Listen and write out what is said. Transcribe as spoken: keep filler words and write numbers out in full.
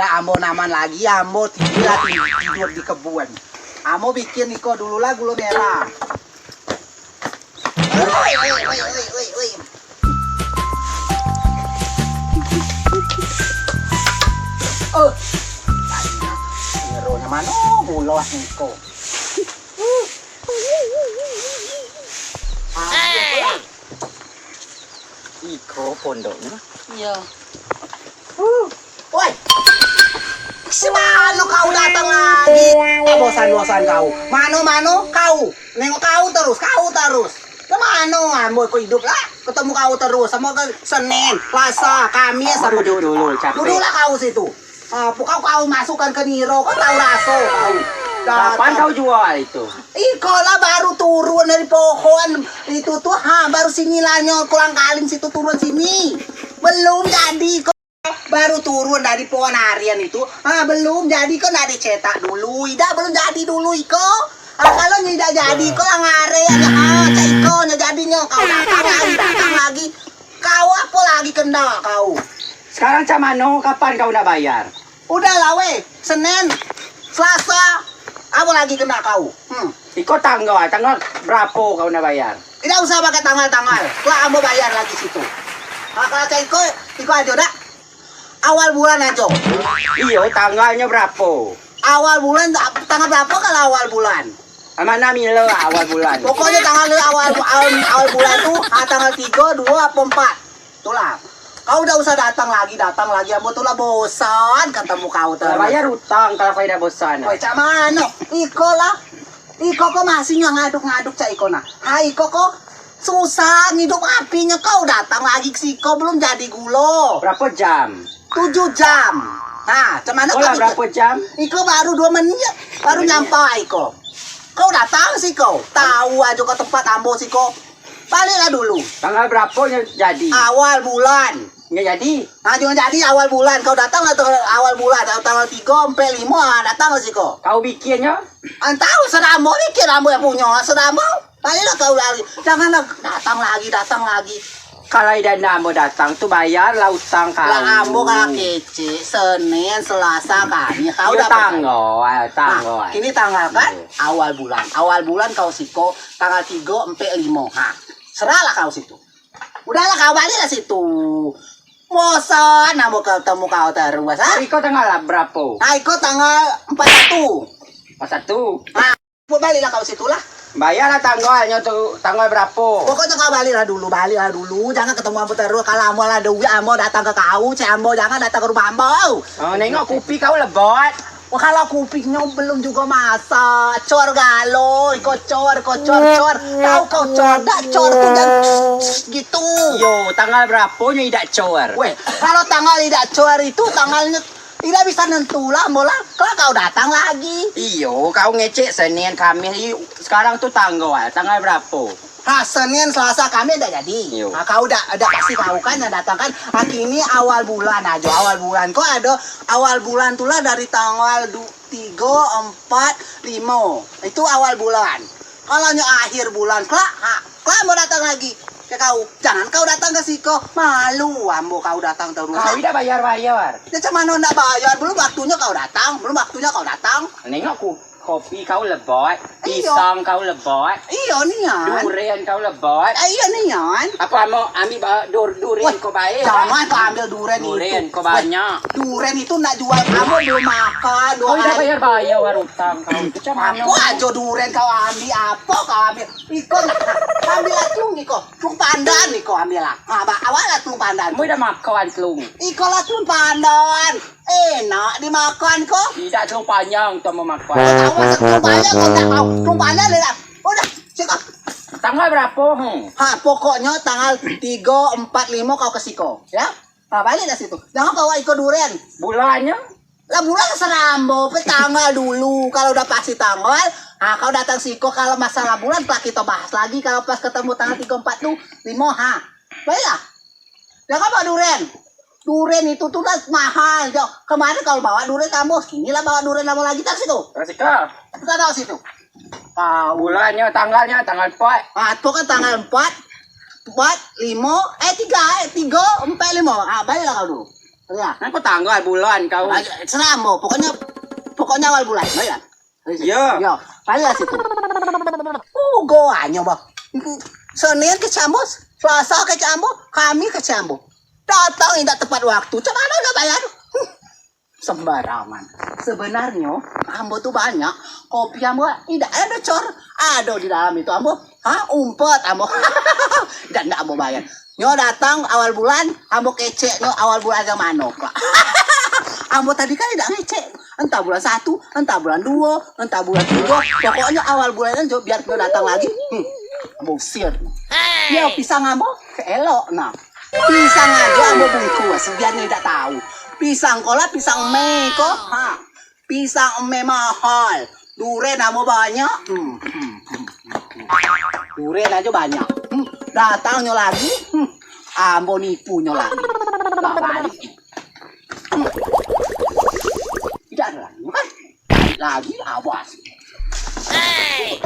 Ambo naman lagi, ambo tidur, tidur di kebun. Ambo bikin iko dulu lah gula merah. Oi, oi, oi, oi, oi, oi. Oh. Nyeronya mano gula niko. Iko pondoknya. Iya. Woi. Si mano kau datang lagi? Eh, bosan-bosan kau. Mano-mano kau. Nengok kau terus, kau terus. Ke mano ambo kau hidup lah? Ketemu kau terus sama ke Senin, Selasa, Kamis sama dulu, dulu, capek. Duduklah kau situ. Ah, kau, kau masukkan ke Niro, kau tahu raso kau. Kapan kau jual itu? Iko lah baru turun dari pohon itu tuh, ha, baru sini lah nyo kolang kaling situ turun sini. Belum jadi kok. Baru turun dari pohon arian itu, ha, belum jadi kok, ndak dicetak dulu. Idak belum jadi dulu iko. Ah, kalau nyo idak jadi iko lah ngare aja. Ah, cak iko nyo jadinyo, kau datang lagi, datang lagi. Kau apa lagi kena kau? Sekarang cak mano, kapan kau nak bayar? Udah lah weh, Senin, Selasa, apa lagi kena kau? Hmm. Iko tanggal, tanggal berapo kau nak bayar? Tidak usah pakai tanggal-tanggal, lah ambo bayar lagi situ. Nah, kalau cak iko, iko aja dah. Awal bulan aja. Iyo, tanggalnya berapo? Awal bulan, tanggal berapa kalau awal bulan? Mana milo awal bulan? Pokoknya tanggal awal awal, awal bulan tuh, ah, tanggal tiga, dua, apa empat. Itulah. Kau udah usah datang lagi, datang lagi. Ambo tuh lah bosan ketemu kau terus. Lah bayar utang kalau kau tidak bosan. Woi, cak mano? Iko lah. Iko kok masih ngaduk-ngaduk cak iko nah. Hai, iko kok susah ngidup apinya, kau datang lagi ke siko, belum jadi gulo. Berapa jam? Tujuh jam. Nah, cak mano? Kau lah berapa jam? Iko baru dua menit, baru nyampai iko. Kau datang siko, tahu aja ke tempat ambo siko. Baliklah dulu. Tanggal berapa yang jadi? Awal bulan. Nggak jadi. Nah, jangan jadi awal bulan. Kau datang lah tanggal awal bulan, tanggal tiga, empat, lima, ah, datang lah siko. Kau bikinnya? Entah, serah ambo bikin, ambo yang punya, serah ambo. Baliklah kau lagi. Janganlah datang lagi, datang lagi. Kalau dana ambo datang tuh bayarlah utang kau. Lah ambo kalau kecil, Senin, Selasa, Kamis, kau dapat. Tanggal, tanggal. Nah, kini tanggal kan? Iya. Awal bulan. Awal bulan kau siko tanggal tiga, empat, lima. Ha. Serahlah kau situ. Udahlah kau baliklah situ. Bosan ambo ketemu kau terus, ha? Iko tanggal berapa? Nah, iko tanggal empat satu. Empat satu. Ha. Baliklah kau situ lah. Bayarlah tanggalnya tuh, tanggal berapa? Pokoknya kau baliklah dulu, baliklah dulu. Jangan ketemu ambo terus. Kalau ambo lah duit, ambo datang ke kau, cek ambo, jangan datang ke rumah ambo. Oh, nengok kupi kau lebot. Wah, kalau kupinya belum juga masak. Cor galo, iko cor, iko cor, cor. Tahu kau cor, dak cor tuh jangan gitu. Yo, tanggal berapa nya idak cor? Weh, kalau tanggal idak cor itu tanggalnya tidak bisa nentu lah, ambo lah. Kalau kau datang lagi. Iyo, kau ngecek Senin, Kamis. I, sekarang tuh tanggal, tanggal berapa? Ha, Senin, Selasa, Kamis dah jadi. Iyo. Ha, kau dah, dah pasti kau kan yang datang kan. Ha, kini awal bulan aja, awal bulan. Kau ada awal bulan tuh lah dari tanggal du-, tiga, empat, lima. Itu awal bulan. Kalau nyo akhir bulan, kelak, ha, kelak mau datang lagi. Ya kau, jangan kau datang ke siko. Malu ambo kau datang terus. Kau tidak bayar-bayar. Ya, cak mano ndak bayar? Belum waktunya kau datang, belum waktunya kau datang. Nengok ku, kopi kau lebot, iyo. Pisang kau lebot. Iyo, nian. Durian kau lebot. Eh, iyo, nian. Apa mau ambil ba-, dur-, durian kau baik? Jangan kau ambil durian itu. Durian kau banyak. Duren itu nak jual, ambo belum makan dua hari. Kau tidak bayar-bayar warung utang kau. Itu cak mano? Aku aja duren kau ambil, apa kau ambil? Iko, ambil lah tung iko. Tung pandan iko ambil lah. Ha, ba-, awak lah tung pandan. Mau dah makan tung. Iko lah tung pandan. Enak dimakan ko. Tidak tung panjang tu mau makan. Kau tahu masa tung pandan kau tak tahu. Tung pandan dia dah. Udah, cakap. Tanggal berapa? Hmm. Ha, pokoknya tanggal tiga, empat, lima kau ke siko, ya. Ha, baliklah situ. Jangan bawa iko duren. Bulannya? Lah bulan serambo, pe tanggal dulu. Kalau udah pasti tanggal, ha, kau datang siko. Kalau masalah bulan, telah kita bahas lagi. Kalau pas ketemu tanggal tiga, empat tu, lima, ha. Baiklah. Jangan bawa duren. Duren itu tuh lah mahal, Jo. Kemarin kalau bawa duren ambo, inilah bawa duren ambo lagi, taruh situ. Taruh situ. Kita taruh situ. Ah, bulannya, tanggalnya, tanggal empat. Ah, itu kan tanggal empat, empat, lima, eh, tiga, eh, tiga, empat, lima. Ah, baliklah kau dulu. Ya. Aku tanggal bulan kau. Ayo, serah, Ambo. Pokoknya, pokoknya awal bulan, bayar. Iya. Yo, bayar situ. Ugo anyo, bah. Senin kecek ambo, Selasa kecek ambo, Kamis kecek ambo. Datang indak tepat waktu. Cak mano nak bayar? Huh, sembarangan. Sebenarnyo, ambo tu banyak. Kopi ambo indak ado, Cor. Ado di dalam itu ambo. Ha, umpet ambo. Indak, indak ambo bayar. Nyo datang awal bulan, ambo kecek nyo awal bulan yang mano, Kak. Ambo tadi kan indak ngecek. Entah bulan satu, entah bulan duo, entah bulan tigo. Pokoknyo awal bulan nyo biar nyo datang lagi. Hmm, ambo usir. Yo, pisang ambo keelok, nah. Pisang ajo ambo bungkus, biar nyo indak tahu. Pisang ko lah, pisang me ko. Ha. Pisang me mahal. Duren ambo banyak. Hmm, hmm, hmm, hmm, hmm. Duren ajo banyak. Hmm, datang nyo lagi. Hmm, ambo nipu nyo lagi. Lah balik. Hmm. Tidak ada lagi, kan? Balik lagi, awas. Hei.